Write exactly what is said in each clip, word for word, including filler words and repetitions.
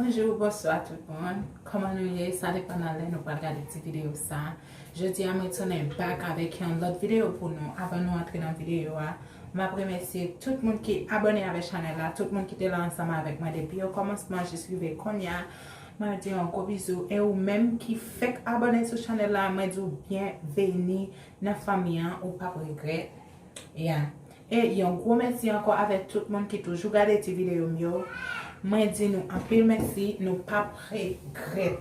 Bonjou, bonswa tout moun. Kòman nou ye? Sa depann nan lè nou pral gade ti videyo sa. Jodi a, mwen tounen back avèk yon lòt videyo pou nou. Avan nou antre nan videyo a, m ap remèsye tout moun ki abòne avèk chanèl la, tout moun ki te la ansanm avèk mwen depi okòmansman jis rive kounye a. Mwen di yon gwo bizou. E ou menm ki fèk abòne sou chanèl la, mwen di w byenveni nan fanmi an, ou p ap regrèt. Ya. E yon gwo mèsi ankò avèk tout moun ki toujou gade ti videyo m yo. Mwen di nou anpil mèsi, nou p ap regrèt.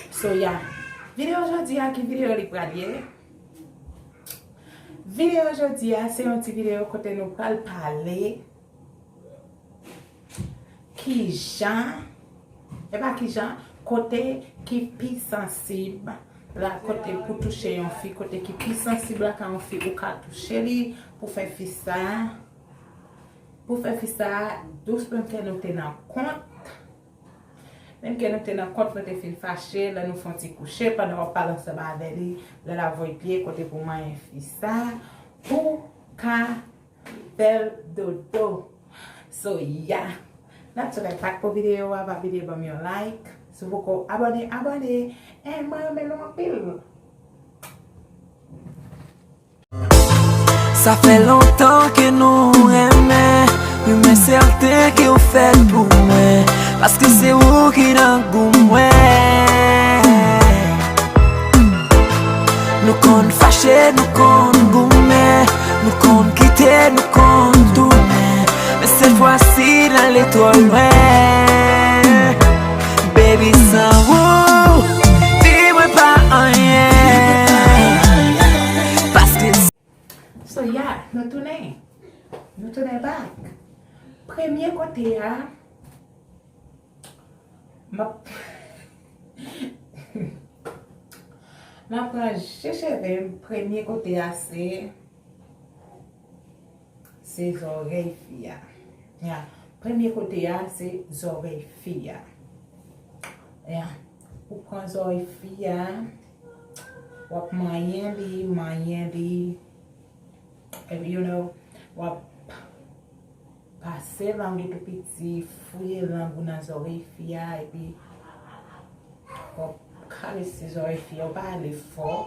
So, ya. Videyo jodi a, ki videyo li pral ye? Videyo jodi a, se yon ti videyo kote nou pral pale kijan, e pa kijan, kote ki pi sansib la, kote pou touche yon fi, kote ki pi sansib la, ka yon fi ou ka touche li pou fè fi sa, pou fè fi sa dous, menm ke nou te nan kont, menm ke nou te nan kont, nou te fin fache, lè nou fè yon ti kouche, pandan w ap pale ansanm avè li, lè l ap voye pye, kote pou manyen fi sa, pou ka fè l dodo. So, ya. N ap tou lè pat pou videyo a, pa bliye ban m yon like. Si w poko abòne, abòne. E mwen renmen nou anpil. Sa fè lontan ke nou renmen, wi, mwen sèten ke w fèt pou mwen, paske se ou ki nan gou mwen. Nou konn fache, nou konn goumen, nou konn kite, nou konn tounen. Men sèt fwa si n ale twò lwen. Baby, san ou, di mwen pa anyen. Paske So, ya, nou tounen. Nou tounen back. Premye kote a, m ap, m ap ranje cheve m. Premye kote a, se, se zòrèy fi a. Ya. Premye kote a, se zòrèy fi a. Ya. Ou pran zòrèy fi a, w ap manyen li, manyen li. Epi, you know, w ap pase lang ou tou piti, fouye lang ou nan zòrèy fi a, epi w ap karese zòrèy fi a, w pa ale fò.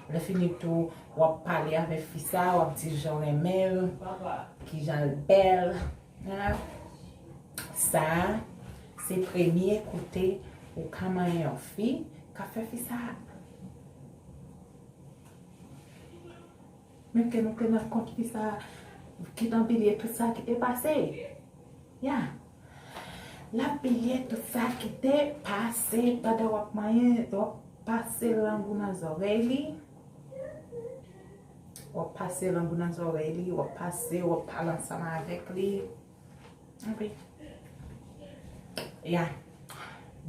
Lè fini tou, w ap pale avèk fi sa, w ap di jan w renmen l, kijan l bèl. Sa a, se premye kote ou ka manyen yon fi, ka fè fi sa Menm ke nou te nan kont fi sa, ki t ap bliye tout sa ki te pase. Ya. L ap bliye tout sa ki te pase pandan w ap manyen, w ap pase lang ou nan zòrèy li. W ap pase lang ou nan zòrèy li, w ap pase, w ap pale ansanm avèk li. Ok. Ya.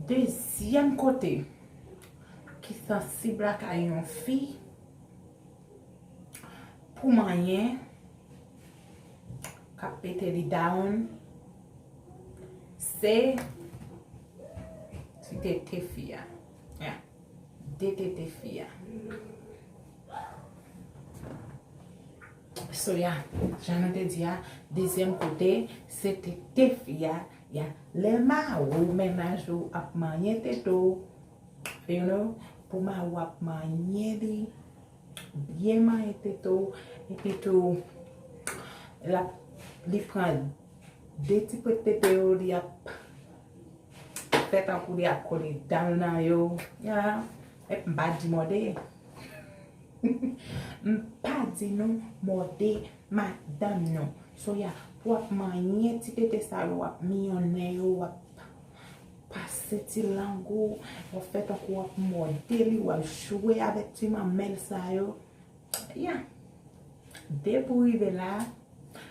Dezyèm kote ki sansib lakay yon fi pou manyen k ap pete li down, se ti tete fi a. Ya. De tete fi a. So, ya, jan nou te di a, dezyèm kote, se tete fi a, ya. Lè mari w, mennaj ou ap manyen tete w, you know, pou mari w ap manyen li, byen manyen tete w, epi tou, l ap, li pran de ti pwent tete yo, li ap fè tankou li ap kole dan l nan yo. Ya, epi m pa di mòde. M pa di nou mòde madanm nou. So, ya, pou w ap manyen ti tete sa yo, w ap miyonnen yo, w ap pase ti lang ou, w ap fè tankou w ap mòde li, w ap jwe avèk ti manmèl sa yo. Ya. Depi w rive la,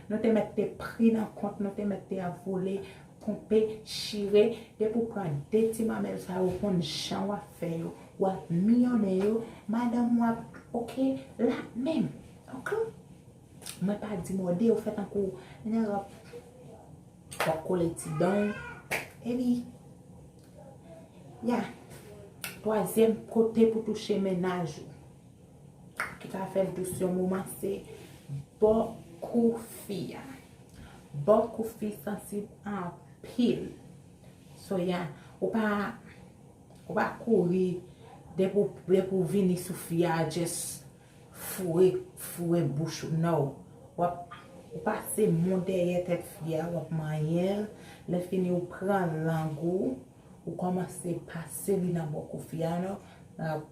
nou te mèt te pri nan kont, nou te mèt te ap vole, ponpe, chire. Depi w pran de ti manmèl sa yo, w konn jan w ap fè yo. W ap miyonnen yo, madanm w ap, oke, la menm. Oke? Mwen pa di mòde, w fè tankou, w ap, w ap kole ti dan w. Epi, ya. Twazyèm kote pou touche mennaj ou. Ki ka fè l dous yon moman, se bò kou fi a. Bò kou fi sansib anpil. So, ya, Ou pa, ou pa kouri depi w, depi w vini sou fi a, just foure, foure bouch ou. No. W ap, ou pase men w dèyè tèt fi a, w ap manyen l. Lè fini, ou pran lang ou, ou kòmanse pase li nan bòkou fi a, no. W ap,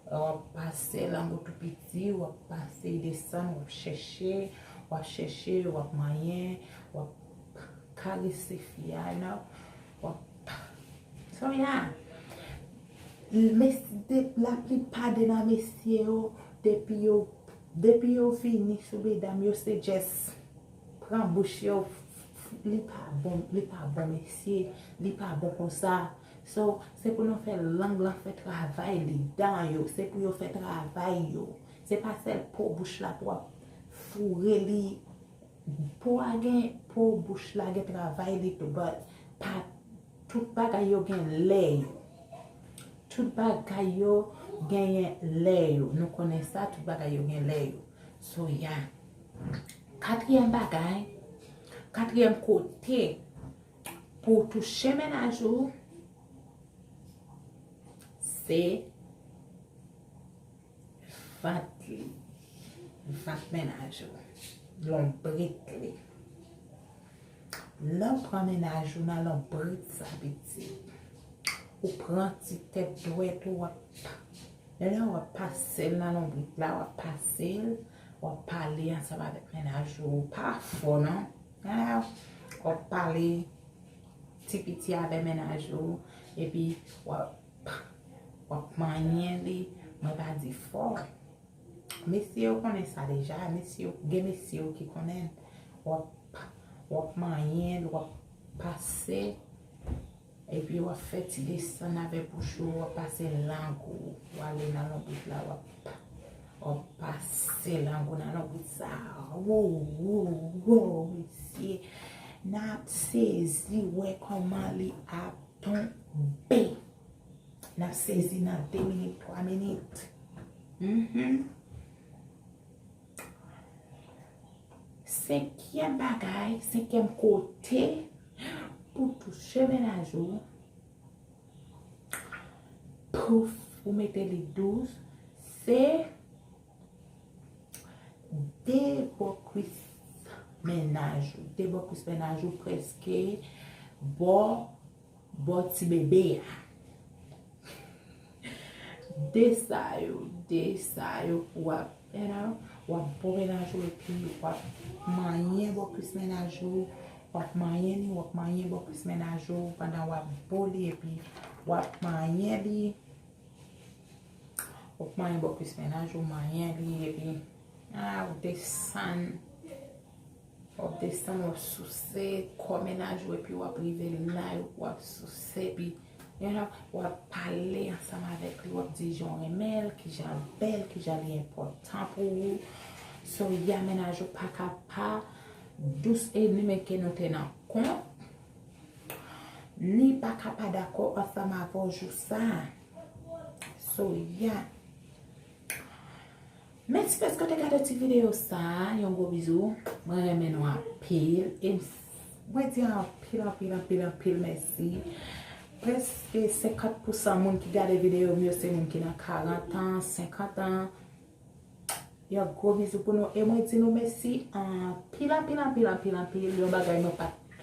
w ap pase lang ou tou piti, w ap pase desann, w ap chèche, w ap chèche, w ap manyen, w ap karese fi a, no. W ap, so, yeah. Mes-, de, laplipa de nan mesye yo, depi yo, depi yo vini sou medam yo, se just pran bouch yo, li pa bon, li pa bon mesye, li pa bon konsa. So, se pou nou fè lang lan fè travay li dan yo, se pou yo fè travay yo. Se pa sèl po bouch la pou w ap foure li. Po a gen, po bouch la gen travay li tou, but pa tout bagay yo gen lè yo. Tout bagay yo genyen lè yo. Nou konnen sa, tout bagay yo gen lè yo. So, yeah. Katriyèm bagay, katriyèm kote pou w touche mennaj ou, se vant li, vant mennaj ou, lonbrit li. Lè w pran mennaj ou nan lonbrit sa, pitit, ou pran ti tèt dwèt ou, w ap, lè w ap pase l nan lonbrit la, w ap pase l, w ap pale ansanm avèk mennaj ou, pa fò non. W ap pale ti piti avè mennaj ou, epi w ap, w ap manyen li, mwen pa di fò. Mesye yo konnen sa deja, mesye yo, gen mesye yo ki konnen. W ap, w ap manyen l, w ap pase, epi w ap fè ti desann avè bouch ou, w ap pase lang ou, w ale nan lonbrit la, w ap, w ap pase lang ou nan lonbrit sa. Wou, wou, wou, mesye. N ap sezi wè kòman li ap tonbe. N ap sezi nan de minit, twa minit. Mhm. Senkyèm bagay, senkyèm kote pou touche mennaj ou, pou ou mete li dous, se de bò kwis mennaj ou. De bò kwis mennaj ou prèske bò, bò ti bebe a. De sa yo, de sa yo, w ap, you know, w ap bo mennaj ou epi w ap manyen bò kwis mennaj ou, w ap manyen li, w ap manyen bò kwis mennaj ou pandan w ap bo li epi w ap manyen li. W ap manyen bò kwis mennaj ou, manyen li, epi, ah, w desann, w ap desann, w ap souse kò mennaj ou, epi w ap rive la, w ap souse, epi, you know, w ap pale ansanm avèk li, w ap di jan w renmen l, kijan l bèl, kijan li enpòtan pou ou. So, ya mennaj ou pa ka pa dous e ni menm ke nou te nan kont. Li pa ka pa dakò ansanm avè w jou sa a. So, ya. Mèsi paske w te gade ti videyo sa a. Yon gwo bizou. Mwen renmen nou anpil. E m, mwen di anpil, anpil, anpil, anpil mèsi. Prèske senkant pousan moun ki gade videyo m yo se moun ki nan karant an, senkant an. Yon gwo bizou pou nou. E mwen di nou mèsi anpil, anpil, anpil, anpil, anpil. Yon bagay mwen pa t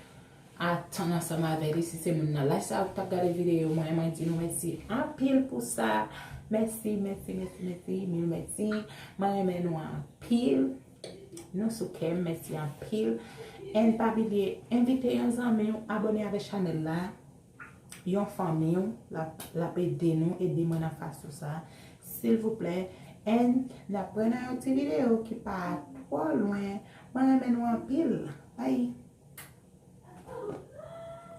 atann ansanm avè li. Si se moun nan laj sa a ou t ap gade videyo mwen, mwen di nou mèsi anpil pou sa. Mèsi, mèsi, mèsi, mèsi, mil mèsi. Mwen renmen nou anpil. Nou sou kè m, mèsi anpil. And pa bliye, envite yon zanmi w abòne avè chanèl la. Yon fanmi w, l ap, l ap ede nou, ede mwen nan fason sa a. Silvouplè, and n ap wè nan yon ti videyo ki pa twò lwen. Mwen renmen nou anpil. Bye.